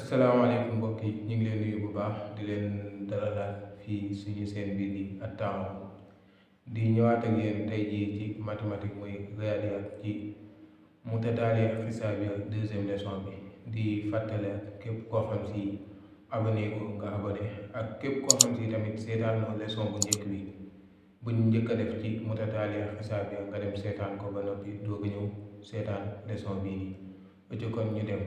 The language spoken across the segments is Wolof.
asalaamaaleykum mbokk yi ñu ngi leen nuyu bu baax di leen dalalaat fii suñu seen bii di taawoun di ñëwaat ak yéen tey jii ci mathématique mooy réaliyaat ci mutataaliya xisaabiya deuxième leçon bi di fàttale képp koo xam si abonné ko nga abonné ak képp koo xam si tamit seetaan na leçon bu njëkk bi buñ njëkk a def ci mutataaliya xisaabiya nga dem seetaan ko ba noppi doog a ñëw seetaan leçon bii nii ëcc kon ñu dem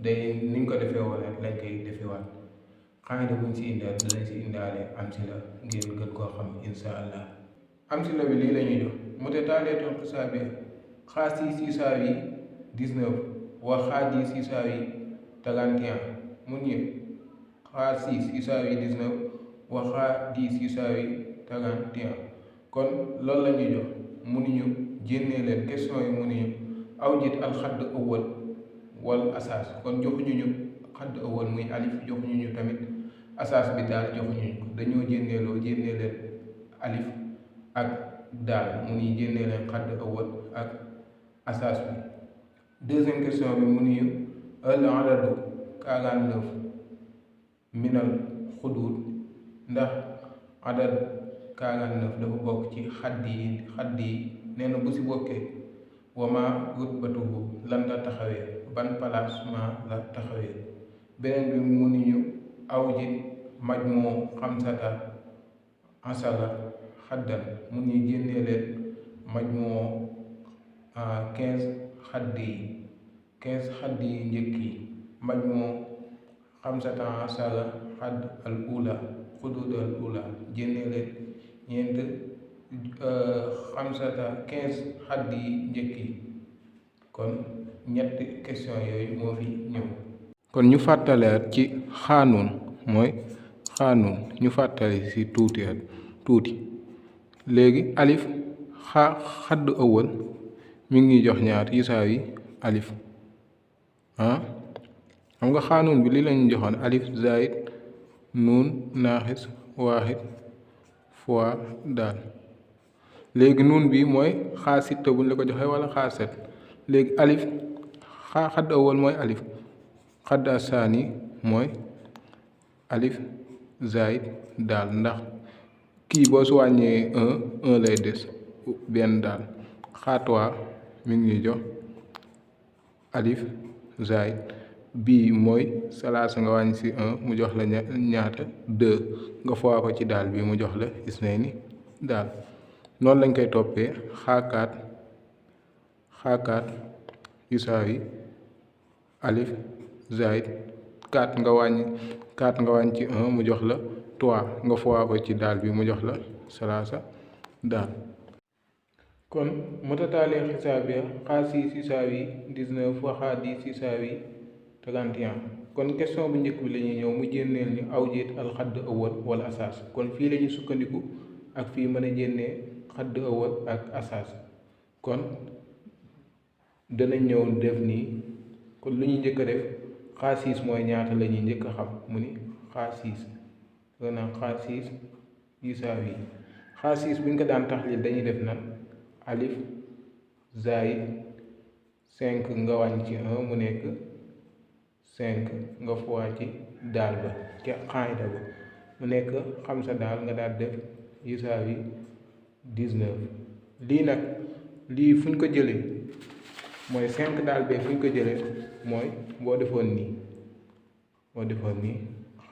day niñ ko defee woon rek lañ koy defewaat xaayda buñ si indaal dinañ si indaale am si la ngeen gën koo xam insha allah am si la bi lii la ñuy jox mutataaliyatul xisaabiya xaas yi yisaawi 19 wa xaaj yi yisaawi 31 mun ñu xaas yi yisaawi 19 wa xaaj yi yisaawi 31 kon loolu la ñuy jox mënuñu génnee leen question yi mënuñu awjit alxadd awwal wal asaas kon joxuñu ñu xadd awal muy alif joxuñu ñu tamit asaas bi daal joxuñu ñu dañoo génnee leen alif ak daal mu ni génnee leen xadd awal ak asaas bi. deuxième question bi mu ni al adadu 49 minal xuduud ndax adad 49 dafa bokk ci xadd yi nee na bu si bokkee wama rutbatuhu lan la taxawee ban placement la taxawee. beneen bi mu ni ñu awjit majmu xamsata asara xaddan mu ni génnee leen majmu 15 xadd yi njëkk yi majmu xamsata asara xadd al ula xudud al ula génnee leen ñeent xamsata 15 xadd yi njëkk yi. kon ñetti question yooyu moo fi ñëw. kon ñu fàttaleat ci xaanuun mooy xaanuun ñu fàttali si tuuti léegi alif xadd ëwal mi ngi jox ñaar yisaawi alif xam nga xaanuun bi lii lañu joxoon alif zaid nuun naaxis waaxid fois daal. léegi nuun bi mooy xaa sitta buñ la ko joxee wala xaa set. léegi alif xadd awal mooy alif xadd asaani mooy alif zaid daal ndax kii boo su wàññee un lay des benn daal. xaatwaa mi ngi jox alif zaid bii mooy salaasa nga wàññi si un mu jox la ñaata 2 nga fois ko ci daal bi mu jox la isnayni daal. noonu lañ koy toppee xaakaat yusaawi alif zaid 4 nga wàññi ci 1 mu jox la 3 nga fois ko ci daal bi mu jox la salaasa daal. kon mutataaliya xisaabiya xaas yi yusaawi 19 wa xaaj yi yusaawi 31 kon question bu njëkk bi la ñuy ñëw mu génneel ñu awjit alxadd awal wala asaas kon fii la ñuy sukkandiku ak fii mën a génnee xadd awal ak asaas. kon danañ ñëw def nii kon lu ñuy njëkk a def xaasiis mooy ñaata la ñuy njëkk a xam mu ni xaasiis gannaaw xaasiis yisaawi xaasiis bu ñu ko daan taxlil dañuy def nag alif zaid 5 nga wàññi ci 1 mu nekk 5 nga fois ci daal ba ca xaayda ba mu nekk xam sa daal nga daal def yisaawi 19 lii fuñ ko jëlee mooy 5 daal bee fu ñu ko jëlee mooy boo defoon nii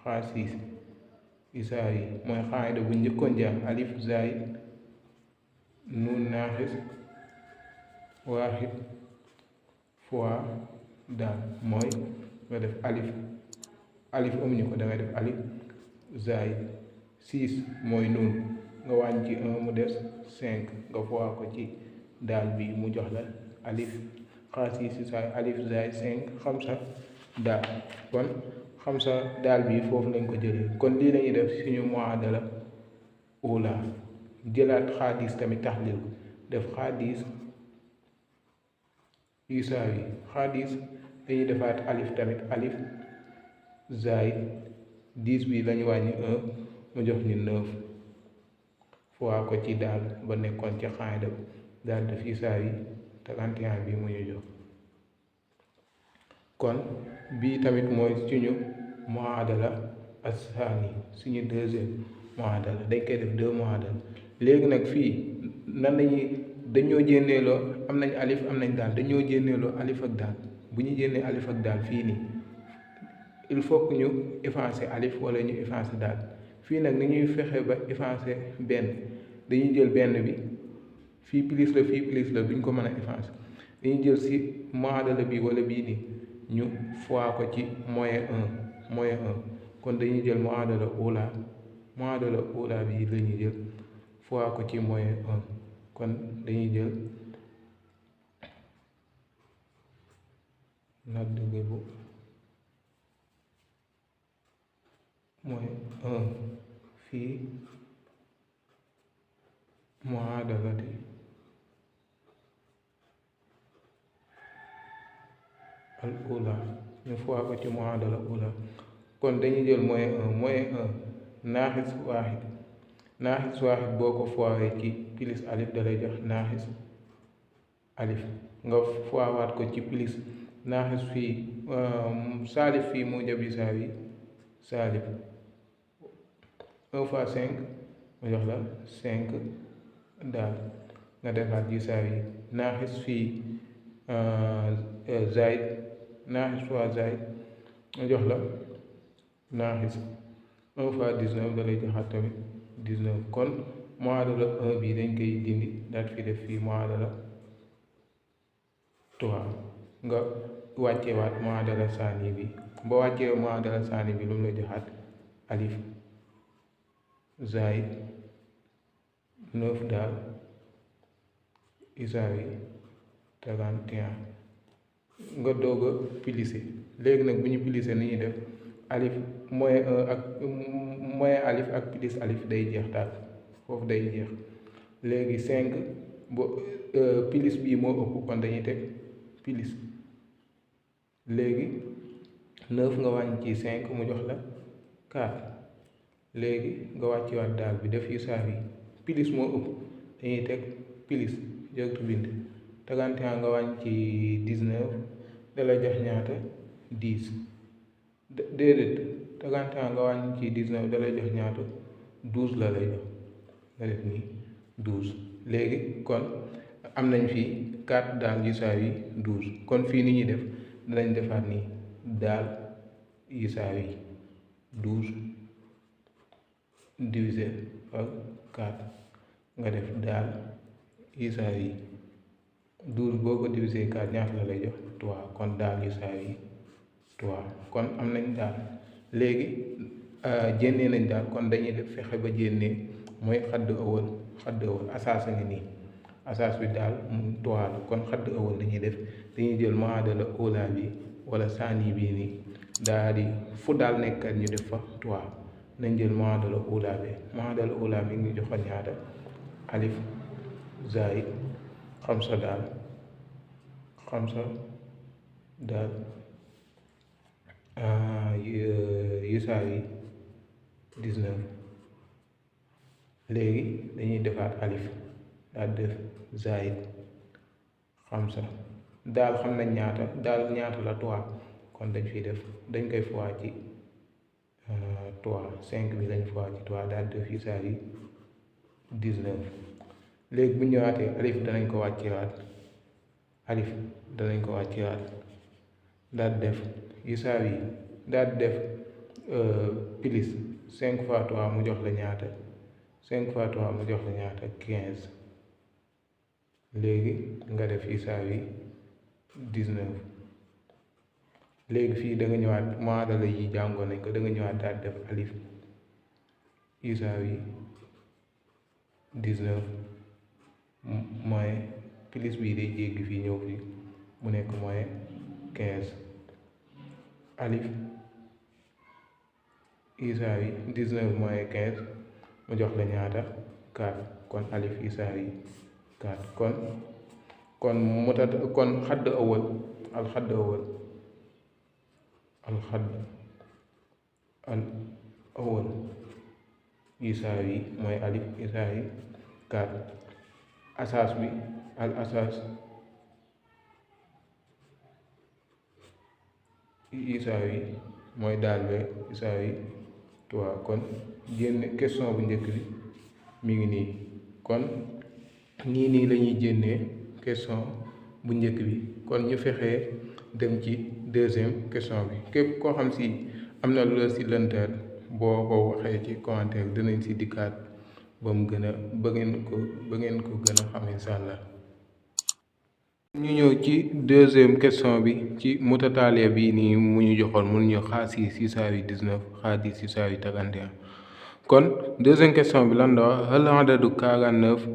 xaasiis yisaawi mooy xaayda bu njëkkoon jaam alif zaid nuun naaxis waaxid fois daal mooy nga def alif amuñu ko da ngay def alif zaid 6 mooy nuun nga wàññi ci 1 mu des 5 nga fois ko ci daal bi mu jox la alif xaasiis yisaawi alif zaid 5 xamsa daal. kon xamsa daal bi foofu lañ ko jëlee kon lii lañuy def suñu muadala ula jëlaat xaadis tamit taxlil ko def xaadis yisaawi xaadis dañuy defaat alif tamit alif zaid 10 bi lañu wàññi 1 mu jox ñu 9 fois ko ci daal ba nekkoon ci xaayda daal def yisaawi 31 bi mu ñu jox kon bii tamit mooy suñu muadala as-saani suñu deuxième muadala dañ koy def deux muadala. léegi nag fii nan lañuy dañoo jénneeloo am nañ alif am nañ daal dañoo jénneeloo alif ak daal. bu ñu jénnee alif ak daal fii nii il faut que ñu effacer alif wala ñu effacer daal. fii nag ni ñuy fexe ba effacer benn dañuy jël benn bi fii plus la fii plus la duñ ko mën a effacer dañuy jël si muadala bi wala bii nii ñu fois ko ci moyen 1 kon dañuy jël muadala ula bi la ñuy jël fois ko ci moyen 1 kon dañuy jël naat dëgg bu moyen 1 fii muadalati al ula ñu fois ko ci muadala ula kon dañuy jël moyen 1 naaxis waaxid boo ko foowee ci plus alif dalay jox naaxis alif nga foowaat ko ci plus naaxis fii saalif fii mu jabi saawi saalif 1 fois 5 mu jox la 5 daal nga defaat ji saawi naaxis fii zaid naaxis fois zaid mu jox la naaxis 1 fois 19 dalay joxaat tamit 19 kon muadala 1 bi dañ koy dindi daal fi def fii muadala 3 nga wàccewaat muadala saani bi boo wàccee muadala saani bi lu mu la joxaat alif zaid 9 daal isaawi 31 nga doog a plisser. léegi nag bu ñu plisser ni ñuy def alif moyen 1 ak moyen alif ak plus alif day jeex daal foofu day jeex. léegi 5 bo plus bii moo ëpp kon dañuy teg plus. léegi 9 nga wàññi ci 5 mu jox la 4. léegi nga wàcciwaat daal bi def yu saaf yi plus moo ëpp dañuy teg plus jogtu bind 31 nga wàññi ci 19 dala jox ñaata 10 déedéet 31 nga wàññi ci 19 dalay jox ñaata 12 la lay jox nga def nii 12. léegi kon am nañ fii 4 daal yu saa yi 12 kon fii ni ñuy def danañ defaat nii daal yu saa yi 12 divisé par 4 nga def daal yu saa yi 12 boo ko divisé 4 ñaata la lay jox 3 kon daal yu saa yi 3 kon am nañ daal. léegi jénnee nañ daal kon dañuy def fexe ba jénnee mooy xadd awal asaas a ngi nii asaas bi daal mu 3 la kon xadd awal dañuy def dañuy jël muadala ula bi wala saani bii nii daal di fu daal nekkat ñu def fa 3 nañ jël muadala ula bi ngi joxoon ñaata alif zaid xamsa daal yisaa yi 19. léegi dañuy defaat alif daal def zaid xamsa daal xam nañ ñaata la 3 kon dañ fiy def dañ koy fois ci 3 5 bi lañ fois ci 3 daal def yisaa yi 19. léegi bu ñëwaatee alif danañ ko wàccewaat daal def yisaa yi daal def plus 5 fois 3 mu jox la ñaata 5 fois 3 mu jox la ñaata 15. léegi nga def yisaa yi 19. léegi fii da nga ñëwaat muadala yi jàngoon nañ ko da nga ñëwaat daal def alif yisaa yi 19 mooy plus bii day jéggi fii ñëw fii mu nekk mooy 15 alif isaa yi 19 mooy 15 mu jox la ñaata 4 kon alif isaa yi 4 kon xadd awal alxadd awal isaa yi mooy alif isaa yi 4 asaas bi al asaas yisaawi mooy daal be yisaawi 3 kon génne question bu njëkk bi mi ngi nii kon nii la ñuy génnee question bu njëkk bi kon ñu fexee dem ci deuxième question bi képp koo xam si am na lu la si lënteel boo ko waxee ci commentaire dinañ si dikkaat ba mu gën a ba ngeen ko gën a xam incha allah. ñu ñëw ci deuxième question bi ci mutataaliya bi nii mu ñu joxoon mun ñu xaasi 619 xaadi 651 kon deuxième question bi lan la wax hal adadu 49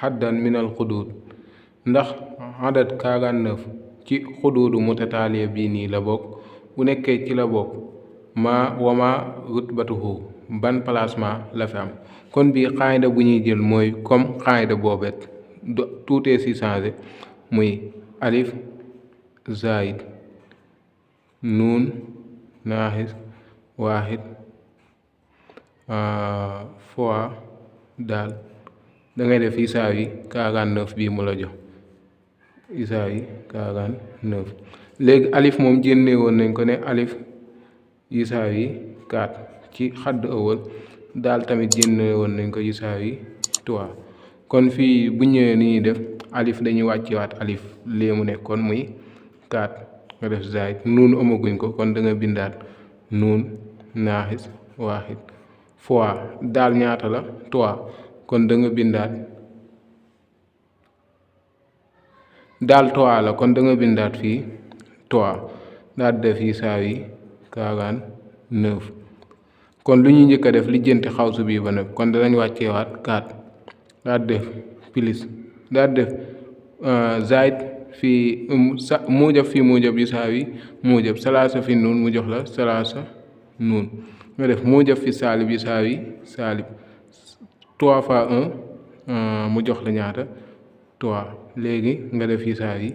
xaddan minal xuduud ndax adad 49 ci xuduudu mutataaliya bii nii la bokk bu nekkee ci la bokk wama rutbatuhu ban placement la fi am kon bii xaayda bu ñuy jël mooy comme xaayda boobet tuutee si changé muy alif zaid nuun naaxis waaxid fois daal da ngay def isaawi 49 bii mu la jox isaawi 49 léegi alif moom génne woon nañ ko ne alif isaawi 4 ci xadd awal daal tamit génne woon nañ ko isaawi 3 kon fii bu ñëwee ni ñuy def alif dañuy wàccewaat alif lii mu nekkoon muy 4 nga def zaid nuun amaguñ ko kon da nga bindaat nuun naaxis waaxid fois daal ñaata la 3 kon da nga bindaat daal 3 la kon da nga bindaat fii 3 daal def yisaawi 49 kon lu ñuy njëkk a def lijjanti xawsu bii ba nag kon danañ wàcceewaat 4 daal def plus daal def zaid fii muujab fii muujab yisaawi muujab salaasa fi nuun mu jox la salaasa nuun nga def muujab fi saalib yisaawi saalib 3 fois 1 mu jox la ñaata 3 léegi nga def yisaawi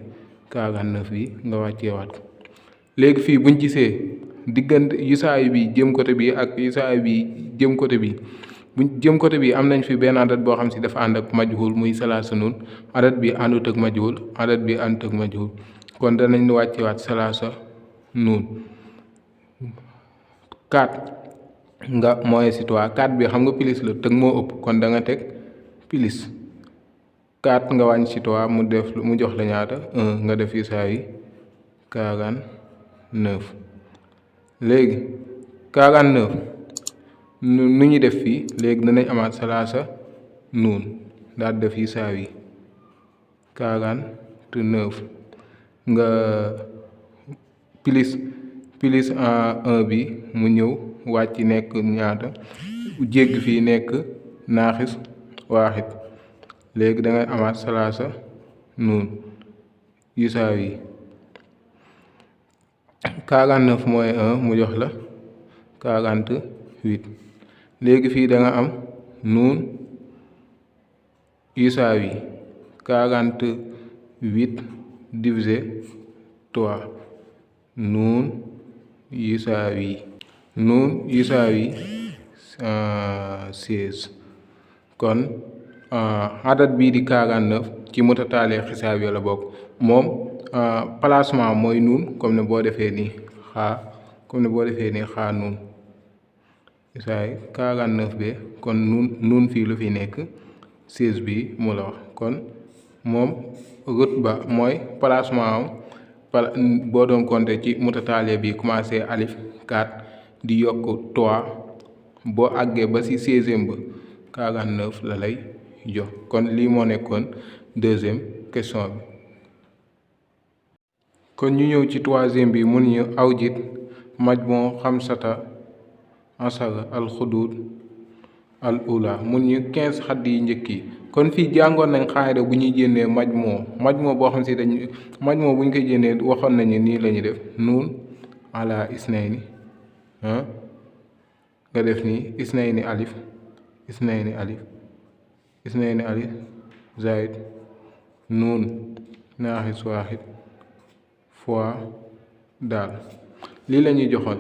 49 bi nga wàcceewaat ko léegi fii buñ gisee diggante yisaawi bi jëm côté bi ak yisaawi bi jëm côté bi buñ jëm côté bi am nañ fi benn adat boo xam si dafa ànd ak majhul muy salaasa nuun adat bi àndut ak majhul adat bi àndut ak majhul kon danañ wàcceewaat salaasa nuun 4 nga mooy si 3 4 bi xam nga plus la teg moo ëpp kon da nga teg plus 4 nga wàññi si 3 mu jox la ñaata 1 nga def yisaawi 49 léegi 49 nu ñu def fii léegi danañ amaat salaasa nuun daal def yisaawi 49 nga plus 1 bi mu ñëw wàcc nekk ñaata jéggi fii nekk naaxis waaxid léegi da ngay amaat salaasa nuun yisaawi 49 mooy 1 mu jox la 48 léegi fii da nga am nuun yisaawi 48 divisé 3 nuun yisaawi 16 kon adat bii di 49 ci mutataaliya xisaabiya la bokk moom placement mooy nuun comme ne boo defee nii xaa nuun yisaawi 49 be kon nuun fii lu fi nekk 16 bi mu la wax kon moom rutba mooy placement am boo doon compter ci mutataaliya bi commencé alif 4 di yokk 3 boo àggee ba ci 16e ba 49 la lay jox kon lii moo nekkoon deuxième question bi kon ñu ñëw ci troisième bi mun ñu awjit majmoo xamsata asara al xuduud al ula mun ñu 15 xadd yi njëkk yi kon fii jàngoon nañ xaayda bu ñuy génnee majmoo boo xam si majmoo bu ñu koy génnee waxoon nañu nii la ñuy def nuun ala isnayni nga def nii isnayni alif zaid nuun naaxis waaxid fois daal lii la ñuy joxoon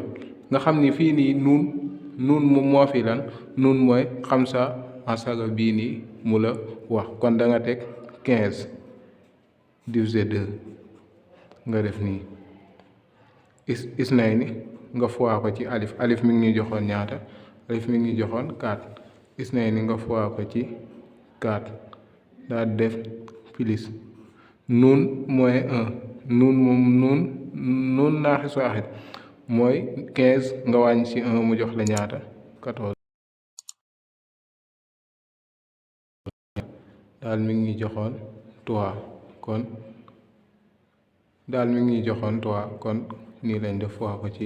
nga xam ni fii nii nuun moom moo fi lan nuun mooy xamsa asara bii nii mu la wax kon da nga teg 15 divisé 2 nga def nii isnayni nga fois ko ci alif alif mi ngi ñuy joxoon ñaata alif mi ngi ñuy joxoon 4 isnayni nga fois ko ci 4 daal def plus nuun moins 1 nuun moom nuun naaxis waaxit mooy 15 nga wàññi ci 1 mu jox la ñaata 14 daal mi ngi joxoon 3 kon daal mi ngi joxoon 3 kon nii lañ def fois ko ci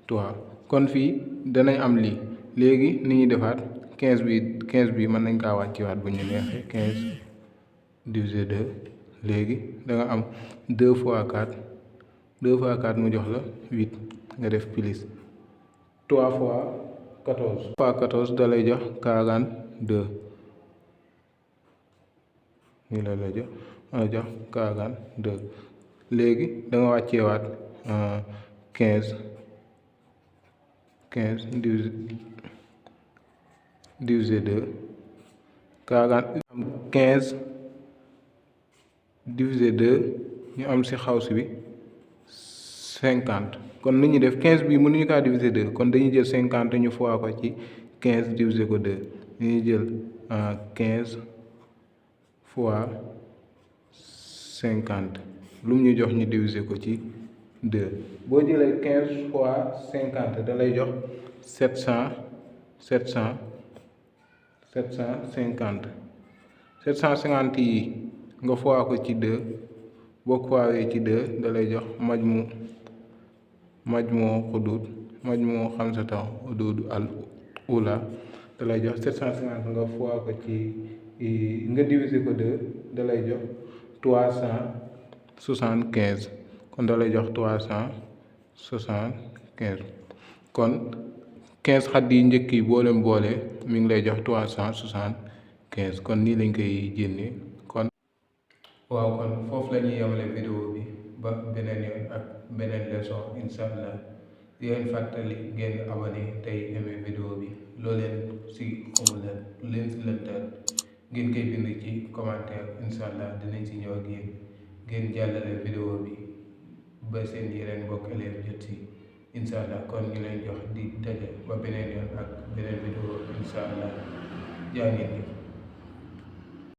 3 kon fii danañ am lii léegi ni ñuy defaat 15 bi mën nañ kaa wàcciwaat bu ñu neexee 15 divisé 2 léegi da nga am 2 fois 4 mu jox la 8 nga def plus 3 fois 14 da lay jox 42 nii la lay jox 42 léegi da nga wàcceewaat 15 divisé 2 15 divisé 2 ñu am ci xawsi bi 50 kon ni ñuy def 15 bi mënuñu kaa diviser 2 kon dañuy jël 50 ñu fois ko ci 15 diviser ko 2 dañuy jël 15 fois 50 lu mu ñu jox ñu diviser ko ci 2 boo jëlee 15 fois 50 da lay jox 750 yi nga fois ko ci 2 boo ko foowee ci 2 da lay jox majmu xamsata hudud al ula da lay jox 750 nga fois ko ci nga diviser ko 2 da lay jox 375 kon da lay jox 375 kon 15 xadd yi njëkk yi boo leen boole mi ngi lay jox 375 kon nii lañ koy génnee kon waaw kon foofu la ñuy yemale vidéo bi ba beneen yoon ak beneen leçon incha allah di leen fàttali ngeen abonné tey aimé vidéo bi loo leen si xamul leen lu leen si lëntal ngeen koy bind ci commentaire incha allah dinañ si ñëw ak yéen ngeen jàllale vidéo bi ba seen yeneen mbokk élèves jot si incha allah kon ñu leen jox di daje ba beneen yoon ak beneen vidéo incha allah jaa ngeen jëf